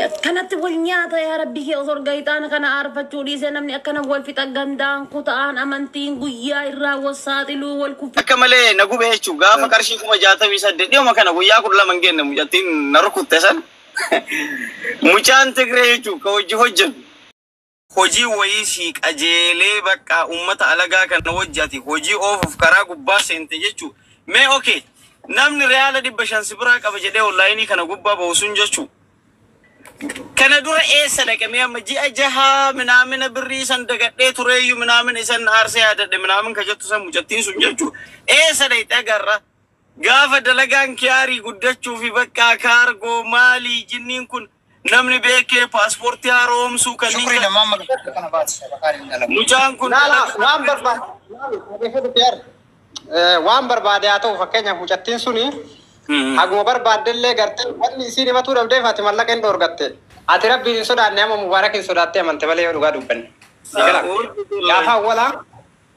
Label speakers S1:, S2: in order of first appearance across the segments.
S1: Akkanatti wal nyaata yaa rabbi kee osoo gayxaana kana aarfachuu dhiisee namni akkana wal fixa gandaan kutaan amantiin guyyaa irraa wal saaxiluu wal kuffi.
S2: Akka malee na gube jechuun gaafa qarshii 68,000 dhiyoo kana guyyaa 12 hin geenne mucattiin na rukutte san mucaan Tigree jechuun ka hojii hojjetu. Hojii wayii sii qajeelee bakka uummata alagaa kana hojjate hojii oofuuf karaa gubbaa seente jechuun mee okay namni reyaala 500 si biraa qaba jedhee onlaayinii kana gubbaa bahu sun jechuun. Kana dura eessa dhaqamee amma ji'a jahaa minaamina birrii san dagadhee tureeyyu minaamina isan aarsee yaadadhe minaamin ka jettu san mucattiin sun jechuun eessa dhaqxe agarra. Gaafa dalagaan kiyaarii guddachuu fi bakka kaargoo maalii jinniin kun namni beekee paaspoortii haaromsuu kanneen
S3: Shukrii namaa amma kana baate bakkaan hin dalagu.
S2: Mucaan kun
S4: Laala waan barbaade waan barbaade haa ta'u fakkeenyaaf mucattiin suni haguma barbaaddellee gartee wanni isiin himatuu dhabdeef ati mallaqa hin dhoorgatte. Ati rabbiin hin sodaanne amma mubaarak hin sodaattee amante malee yoo dhugaa dubbanne. Gaafa awwalaa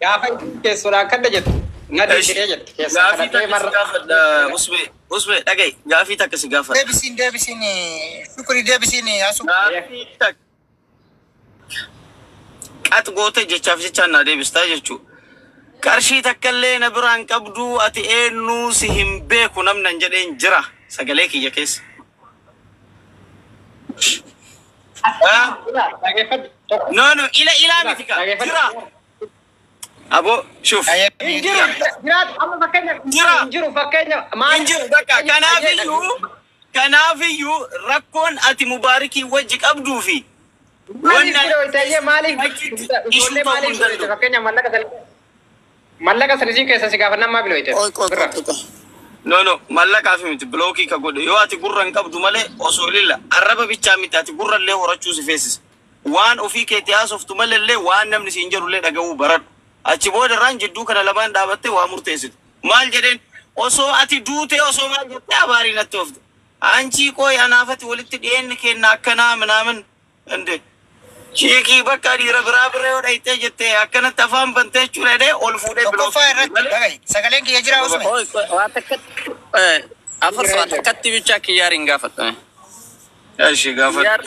S4: gaafa keessodhaan kadha jettu na deebitee jette keessaa
S2: Gaafii
S4: kadhattee
S2: takka si
S4: marra.
S2: gaafadha Usbee Usbee dhaga'i gaafii takka si gaafadha.
S3: Deebisiin deebisiin shukrii deebisiin asu.
S2: Gaafii takka qax goote jechaaf jechaan naa deebistaa jechuudha. Qarshii takka illee na biraan qabdu ati eenyuu si hin beeku namnan jedheen jira sagalee kiyya keessa.
S4: Dhageeffadhu.
S2: No no ila ilaa miti ka jira. Abo shuf
S4: Hin jiru jiraatu amma fakkeenya
S2: Jira.
S4: hin jiru fakkeenya maal
S2: hin jiru bakka kanaafiyyuu kanaafiyyuu rakkoon ati mubaarikii wajji qabduu fi
S4: Maaliif filoyte maaliif
S2: Achitti
S4: ijoollee
S2: ishuu ta'uu
S4: maaliif
S2: hin
S4: filoyte
S2: danda'u.
S4: fakkeenya mallaqa san mallaqa san isiin keessa si gaafannaan maa filoyte?
S2: No no mallaqaaf miti bilookii ka godhe yoo ati gurra hin qabdu malee osoo lilla arraba bichaa miti ati gurra illee horachuu si feesisa. Waan ofii keetii haasoftu malee illee waan namni siin jedhu illee dhaga'uu baradhu. Achi booda irraan jidduu kana lamaan dhaabattee waa murteessitu. Maal jedheen osoo ati duutee osoo maal jettee abaarii natti oofte. Anchii qooyi anaafati walitti dhiyeenni kenna akkanaa minaamin. Inde chiikii bakka dhiira biraa bira yoo dhayitee jettee akkanatti afaan bantee jechuudha jedhee ol fuudhee
S3: Tokkoffaa irratti dhaga'i sagaleen kiyya jira usme.
S5: Oi, waa takkatti afur waa takkatti bicha kiyyaar hin gaafadhame.
S2: Eshi gaafadhu.
S5: Kiyyaar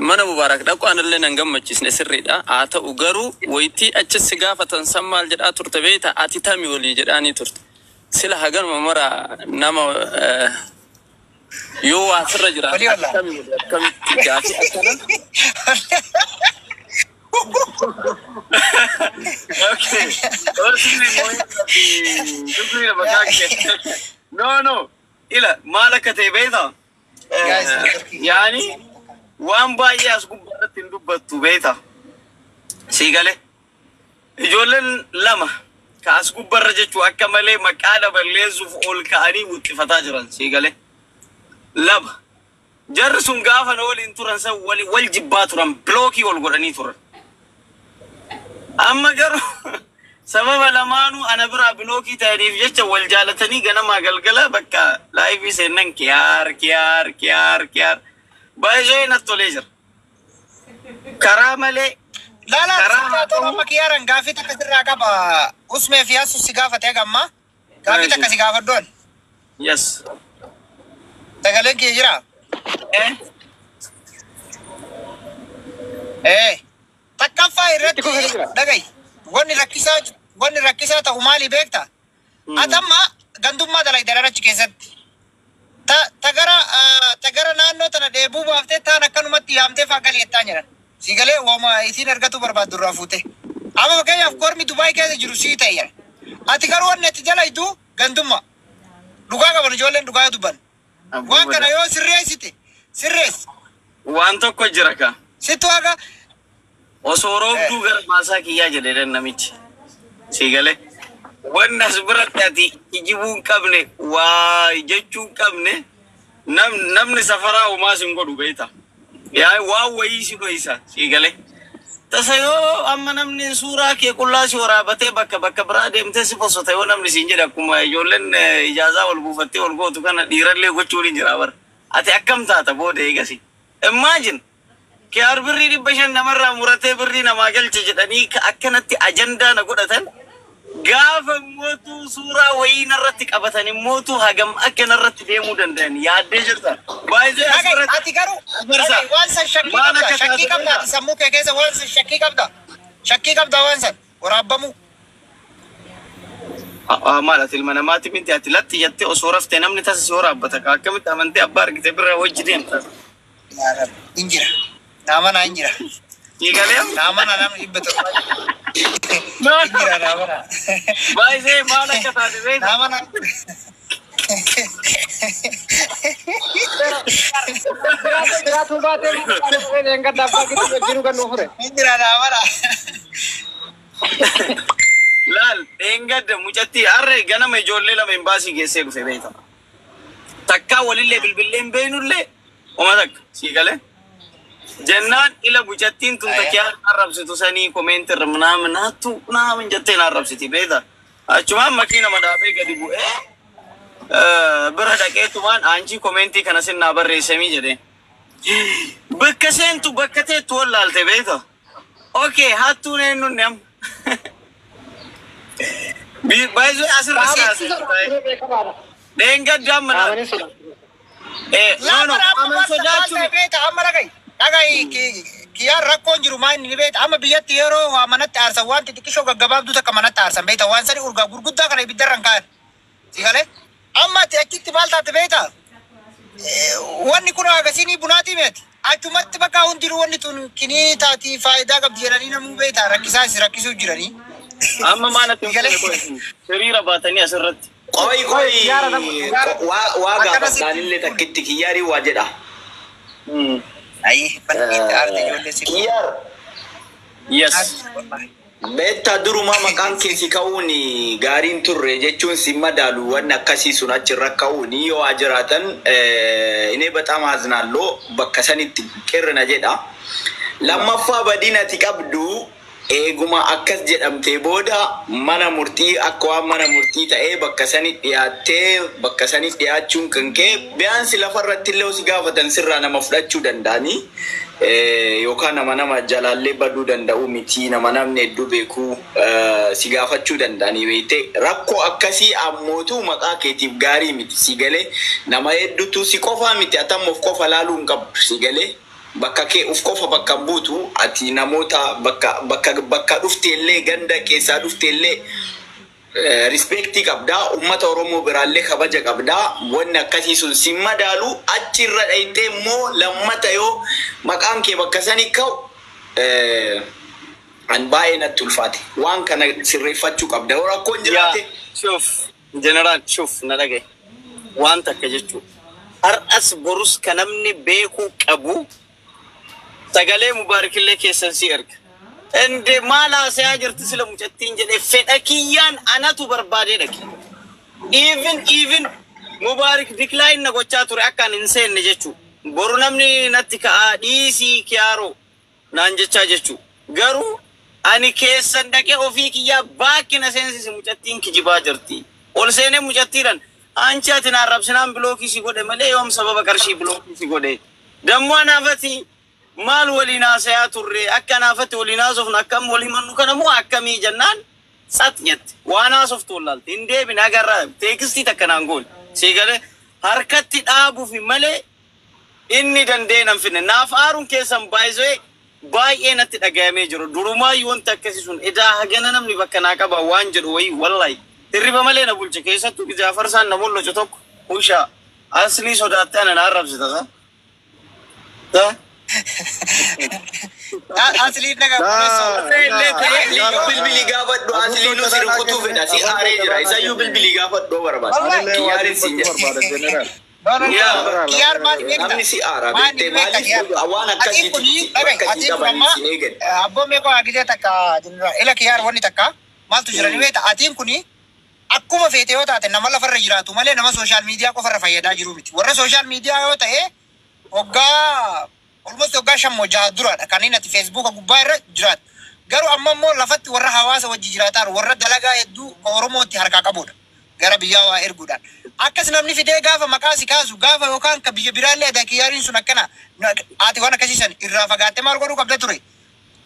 S5: mana Mubaarak dhaqu anallee nan gammachiisne sirriidha. Haa ta'u garuu wayitii achis si gaafatan san maal jedhaa turte beekta ati tami walii jedhaanii turte. Sila haganuma mara nama yoo waa sirra jiraate
S3: Walii
S5: ati
S3: wallaa.
S5: tami walii akkamitti gaafii akkana.
S2: Okay. Orsiin shukrii maqaa kee. No no. Ila maal akka ta'e beektaa?
S3: Guys,
S2: Yaani waan baay'ee as gubbaarratti hin dubbattu beektaa? Sii galee. Ijoolleen lama ka as gubbarra jechuu akka malee maqaa daballeessuuf ol ka'anii wuxxifataa jiran sii galee. Lama. Jarri sun gaafa na waliin turan san wali wal jibbaa turan bilookii wal godhanii turan. Amma garuu sababa lamaanuu ana biraa bilookii ta'aniif jecha wal jaalatanii ganamaa galgala bakka laayifii seennan kiyaar kiyaar kiyaar kiyaar baay'ee natti tolee jira. Karaa malee
S3: Laala
S2: karaa
S3: sirraa
S2: haa
S3: tola
S2: ta'u
S3: amma kiyyaaran gaafii takka sirraa qaba. Usmee fi asu si gaafate gamma. Gaafii takka si gaafadhu ani.
S2: Yes.
S3: Sagaleen kiyya jira.
S2: Eh?
S3: Eh. Takkaffaa
S4: Itti
S3: irratti
S4: kufee jira.
S3: dhaga'i. Wanni rakkisaa wanni rakkisaa ta'u maali beekta? Ati amma gandummaa dalagdee achi keessatti. Ta ta gara ta gara naannoo tana dheebuu baaftee taan akkanumatti yaamtee faa galii jettaa jiran. Si galee waama isiin argatu barbaaddu irraa fuute. Amma fakkeenyaaf kormi Dubaay keessa jiru sii ta'e jira. Ati garuu wanni ati jalaytu gandummaa. Dhugaa qaban ijoolleen dhugaa dubban. Waan kana yoo sirreessite sirreessi.
S2: Waan tokko jira ka.
S3: Sittu haga
S2: Osoo roobduu gara maasaa kiyyaa jedhe namichi. Sii galee. Wanni as biratti ati kijibuu hin qabne waa jechuu hin qabne namni safaraa homaa sin godhu beekta. Yaa waan wayii si dhoysa sii galee. Tasa yoo amma namni suuraa kee qullaa si waraabatee bakka bakka biraa deemtee si bosota yoo namni siin jedhe akkuma ijoolleen ijaazaa wal buufattee wal gootu kana dhiirallee gochuun hin jira bara. Ati akkam taata booda eegasi. Imagine kiyaar birrii 500 namarraa muratee birrii namaa galche jedhanii akkanatti ajandaa na godhatan Gaafa mootuu suuraa wayii narratti qabatan mootuu hagam akka narratti deemuu danda'an yaaddee jirta. Baay'ee
S3: Dhaga'i,
S2: asirratti
S3: ati garuu
S2: Afarsa.
S3: dhaga'i, waan san shakkii
S2: Maal
S3: qabda,
S2: akka
S3: shakkii
S2: taate
S3: qabda, ati
S2: beektaa?
S3: sammuu kee keessa waan san shakkii qabda. Shakkii qabda waan san waraabamuu.
S2: Maal ati ilma namaati miti ati latti jettee osoo raftee namni tasa si waraabbata. Akkamitti amantee abbaa argite bira wajji deemta.
S3: Yaa Rabbi, hin jira. Naamanaa hin jira.
S2: Eegalee
S3: Naamanaa namni 700. Hin jira naamanaa.
S2: baay'ee maal akka taate beektaa?
S3: Naamanaa.
S4: Jiraatu baatee gadda abbaa gidduu wajjinuu kan nuuf fure.
S3: Hin jira naamanaa.
S2: Laal dheengadda mucattii harree ganama ijoollee lama imbaasii geessee dhufe beekama. Takkaa walillee bilbillee hin beeknullee oma takka sii galee. Jennaan ila mucattiin tun takkee arrabsitu sanii komeenti irra minaamin hattu naamin jettee na arrabsiti beekta. Achumaan makiina madaabee gadi bu'ee bira dhaqeetumaan aanchii komeentii kana sinnaa barreessamii jedhee. Bakka seentu bakka teettu wallaalte beekta. Okay, hattuun eenyuun amma. Baay'ee asirra siyaasa. Dheengadda amma laal.
S4: Qaamanii sodaatu.
S2: No, no,
S3: Laafara amma
S2: aman
S3: waan san maal
S2: sodaachuu
S3: ta'e beekta amma dhaga'i. Dhaga'i kiyyaan rakkoon jiru maa inni ni beekta amma biyyatti yeroo waa manatti aarsan waan xixiqqishoo gaggabaabduu takka manatti aarsan beekta waan sani urgaa gurguddaa kana ibiddarra hin kaa'an. Si galee amma ati achitti maal taate beekta wanni kun agarsiinii bunaatii miti. Achumatti bakka hundinuu wanni tun kinii taati faayidaa qabdi jedhanii namuu beekta rakkisaa si rakkisuu jiranii.
S2: Amma maal ati
S3: Si galee
S2: hiriira baatanii asirratti.
S6: Qoy qoy
S4: Yaara nama yaara
S6: waa waa
S3: akkana si
S6: gaafadhaan illee takkitti kiyyaarii waa jedha.
S3: Ayi bal'iinti aarte ijoollee si.
S6: Kiyyaar
S2: Yes.
S6: beektaa durumaa maqaan kee si ka'uun gaariin turre jechuun si madaalu wanni akkasii sun achirra ka'uun yoo haa jiraatan inni በጣም አዝናለሁ bakka sanitti qirrina jedha. Lammaffaa badiin ati qabdu eeguma akkas jedhamtee booda mana murtii akka waan mana murtii ta'ee bakka sanitti dhiyaattee bakka sanitti dhiyaachuun kan kee biyaansi lafarratti illee si gaafatan sirraa nama fudhachuu danda'anii yookaan nama nama jalaallee baduu danda'u miti nama namni hedduu beekuu si gaafachuu danda'anii beekte rakkoo akkasii ammootu maqaa keetiif gaarii miti si galee nama hedduutu si qofaa miti atamma of qofa laaluu hin qabdu si galee. Bakka kee uf qofa bakka hin buutu ati namoota bakka bakka bakka dhufte illee ganda keessaa dhufte illee rispeektii qabdaa ummata oromoo biraallee kabaja qabdaa wanni akkasii sun si madaalu achirra dhayitee immoo lammata yoo maqaan kee bakka sani ka'u an baay'ee natti ulfaate waan kana sirreeffachuu qabda yoo rakkoon
S2: Yaa
S6: jiraate
S2: shuf jeneraal shuf na dhagaye waan takka jechuudha. Har'as borus ka namni beekuu qabu sagalee mubaarikillee keessan si erga. Inde maal haasayaa jirti sila mucattiin jedhee fedha kiyyaan anatu barbaadee dhaqe. Even mubaarik decline na gochaa ture akka ani hin seenne jechuudha. Boru namni natti ka'aa dhiisii kiyaaroo naan jechaa jechuudha. Garuu ani keessan dhaqee ofii kiyyaa baakki na seensise mucattiin kijibaa jirti. Ol seenee mucattiidhaan anchi ati na arrabsinaan bilookii si godhe malee yoom sababa qarshii bilookii si godhe. Dammoo anaafati maal waliin haasayaa turre akka anaafatti waliin haasofnu akkam wal himannu kana moo akkamii jennaan tsat jette waan haasoftu wallaalte hin deebine agarraa teeksistii takka naan goone sii galee harkatti dhaabuufi malee inni danda'e nan finne naaf aaruun keessan baay'isee baay'ee natti dhagayamee jiru durumaayyuu wanti akkasii sun edaa hagana namni bakka naa qaba waan jedhu wayii wallahi hirriba malee na bulche keessattuu jaafarsaan na mul'acu tokko hushaa aslii sodaattee ana na arrabsita sa. Sa?
S3: Asliin nagaa kunuunsa.
S2: Illee ta'ee
S6: Asliyyuu bilbilii gaafadhu asliinuu si rukutuu fedha si aaree jira isayyuu bilbilii gaafadhu barbaada
S3: Wallahi.
S6: kiyyaarin siin jedha.
S7: barbaada jeneraal.
S3: No, no, no.
S2: Yaa.
S3: Kiyyaar maal beekta?
S6: Namni si aara
S3: Maal
S6: beektee
S3: beekta
S6: maaliif
S3: kiyyaar?
S6: waan
S3: Atiin kun
S6: akkasiitti
S3: dhaga'i.
S6: bakka si
S3: Atiin kun
S6: qabanii
S3: amma
S6: si eegan.
S3: abboo meeqoo haa takka ila kiyyaar wanni takka maaltu jira ni beekta? Atiin kun akkuma feete yoo taate nama lafarra jiraatu malee nama sooshaal miidiyaa qofarra fayyadaa jiru miti. Warra sooshaal miidiyaa yoo ta'e hoggaa almost hoggaa 5 6 duraadha kan inni ati feesbuuka gubbaa irra jiraatu. Garuu amma immoo lafatti warra hawaasa wajji jiraataan warra dalagaa hedduu ka Oromootti harkaa qabudha. Gara biyyaa waa erguudhaan. Akkas namni fidee gaafa maqaa si kaasu gaafa yookaan ka biyya biraallee ada kiyyaariin sun akkana ati waan akkasiisan irraa fagaattee maal godhuu qabda ture.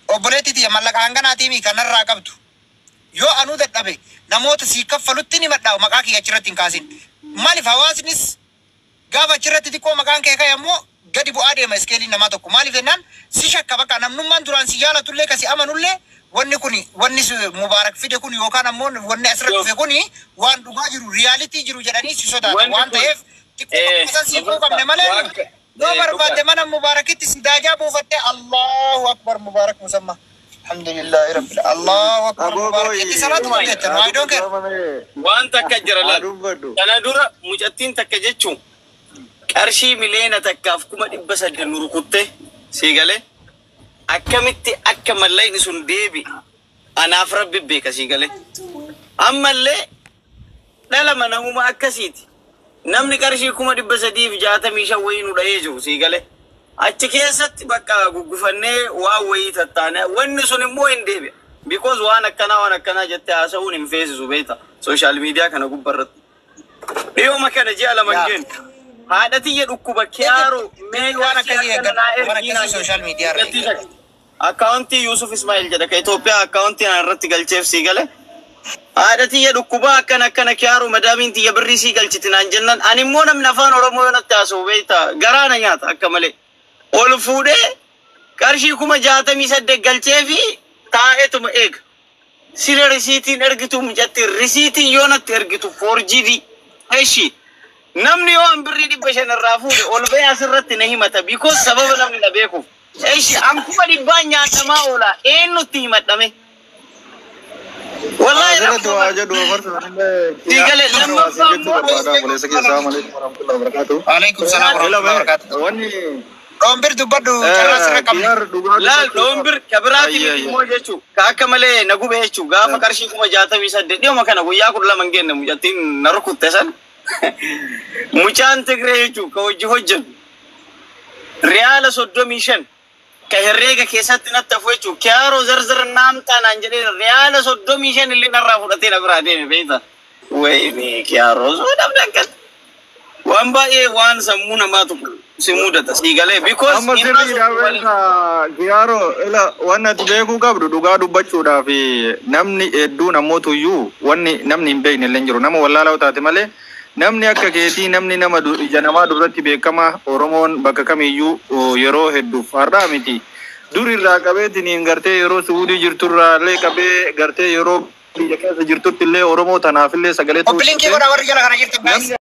S3: Obboleettii tiyya mallaqa hanganaatii kanarraa qabdu. Yoo anuu dadhabe namoota sii kaffalutti ni madhaa'u maqaa kiyya achirratti hin kaasin. Maaliif hawaasnis gaafa achirratti xiqqoo maqaan kee ka'e ammoo gadi bu'aa deema iskeeliin namaa tokko. Maaliif jennaan si shakka bakka namnummaan duraan si jaalatullee kasi amanullee wanni kun wanni Mubaarak fide kun yookaan ammoo wanni asirra dhufe kun waan dhugaa jiru reality jiru jedhanii si sodaatan waan ta'eef xiqqoo san si quuqamne malee yoo barbaadde mana Mubaarakitti si daajaa buufatte Allahu Akbar Mubaarak musamma. Alhamdulillahi rabbil Allahu Akbar Mubaarak itti salaatu jettan I don't care.
S2: Waan takka jira laal. Kana dura mucattiin takka jechuun qarshii 1,800,000 nu rukutte sii galee akkamitti akka mallaqni sun deebi anaaf rabbi beeka sii galee. Ammallee dhala manamuma akkasiiti. Namni qarshii 365,000 wayii nu dhahee jiru sii galee. Achi keessatti bakka guggufannee waan wayii tattaane wanni sun immoo hin deebi'a. Because waan akkanaa jettee haasa'uun hin feesisu beekta. Social media kana gubbarratti. Dhiyooma kana ji'a lama hin geenye. Haadha tiyya dhukkuba kiyaaroo mee
S3: waan akkasii eeggadhu waan akkasii social media irra eeggadhu.
S2: Akkaawuntii Yusuf Ismail jedha ka Itoophiyaa akkaawuntii ana irratti galcheef sii gale. Haadha tiyya dhukkubaa akkana akkana kiyaaroo madaamiin tiyya birrii sii galchiti naan jennaan ani immoo namni afaan Oromoo yoo natti haasa'u beekta garaa na nyaata akka malee. Ol fuudhee qarshii 68,000 galchee fi taa'eetuma eega. Sila risiitiin ergitu mucatti risiitiin yoo natti ergitu 4GD. Eshi namni yoo an birrii 500 irraa fuudhe ol ba'ee asirratti na himata because sababa namni na beekuuf. Eshi an 100,000 nyaatamaa oola eenyutti himadhame? Wallahi
S7: Asirratti waa jedhu
S2: Diigale lammaffaa
S3: Alaikum salaam wa rahmatullahi wa barakatuh.
S7: Wanni
S3: Dhombir dubbadhu carraa sirra qabne.
S2: Laal dhombir kabiraati miti immoo jechuu ka akka malee na gube jechuu gaafa qarshii 68,000 dhiyooma kana guyyaa 12 hin geenne mucattiin na rukutte san mucaan Tigree jechuu ka hojii hojjetu riyaala 35 ka herreega keessatti natti hafu jechuu kiyaaroo zarzar naamtaa naan jedhee riyaala 35 illee narraa fudhatee na biraa deeme beekta. Wayini kiyaaroo soo dhabde akkatti. Waan baay'ee waan sammuu namaa tokko si mudata sii galee because
S7: amma sirriidha beektaa Kiyaaroo ila wanni ati beekuu qabdu dhugaa dubbachuudhaaf namni hedduu namootu iyyuu wanni namni hin beekne illee hin jiru nama wallaalaa taate malee namni akka keetii namni nama ija namaa duratti beekama Oromoon bakka kamiyyuu yeroo hedduuf har'aa miti dur irraa qabeetiin gartee yeroo Suudii jirturraa illee qabee gartee yeroo biyya keessa jirtutti illee Oromoo tanaaf illee sagalee
S3: Obbilinkii godhaa warri jala kana jirtan guys.